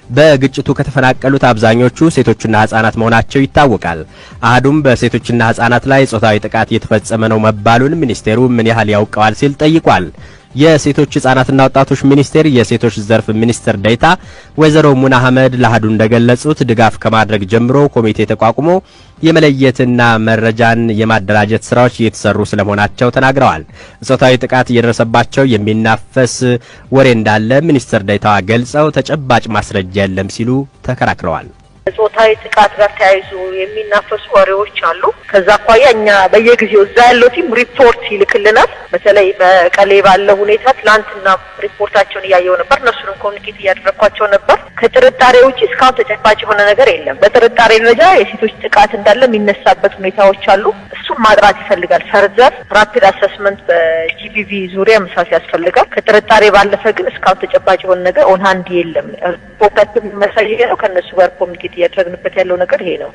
በግጭቱ ከተፈናቀሉት አብዛኞቹ ሴቶችና ህጻናት መሆናቸው ይታወቃል። አህዱም በሴቶችና ህጻናት ላይ ጾታዊ ጥቃት እየተፈጸመ ነው መባሉን ሚኒስቴሩ ምን ያህል ያውቀዋል ሲል ጠይቋል። የሴቶች ህጻናትና ወጣቶች ሚኒስቴር የሴቶች ዘርፍ ሚኒስትር ዴኤታ ወይዘሮ ሙና አህመድ ለአህዱ እንደገለጹት ድጋፍ ከማድረግ ጀምሮ ኮሚቴ ተቋቁሞ የመለየትና መረጃን የማደራጀት ስራዎች እየተሰሩ ስለመሆናቸው ተናግረዋል። ጾታዊ ጥቃት እየደረሰባቸው የሚናፈስ ወሬ እንዳለ ሚኒስትር ዴኤታዋ ገልጸው ተጨባጭ ማስረጃ የለም ሲሉ ተከራክረዋል። ጾታዊ ጥቃት ጋር ተያይዞ የሚናፈሱ ወሬዎች አሉ። ከዛ አኳያ እኛ በየጊዜው እዛ ያለው team ሪፖርት ይልክልናል። በተለይ መቀሌ ባለው ሁኔታ ትላንትና ሪፖርታቸውን እያየው ነበር። እነሱንም communicate እያደረግኳቸው ነበር። ከጥርጣሬ ውጭ እስካሁን ተጨባጭ የሆነ ነገር የለም። በጥርጣሬ ደረጃ የሴቶች ጥቃት እንዳለ የሚነሳበት ሁኔታዎች አሉ። እሱም ማጥራት ይፈልጋል። Further rapid assessment በ GBV ዙሪያ መስራት ያስፈልጋል። ከጥርጣሬ ባለፈ ግን እስካሁን ተጨባጭ የሆነ ነገር on hand የለም። ሪፖርታቸው የሚያሳየው ነው። ከእነሱ ጋር communicate እያደረግንበት ያለው ነገር ይሄ ነው።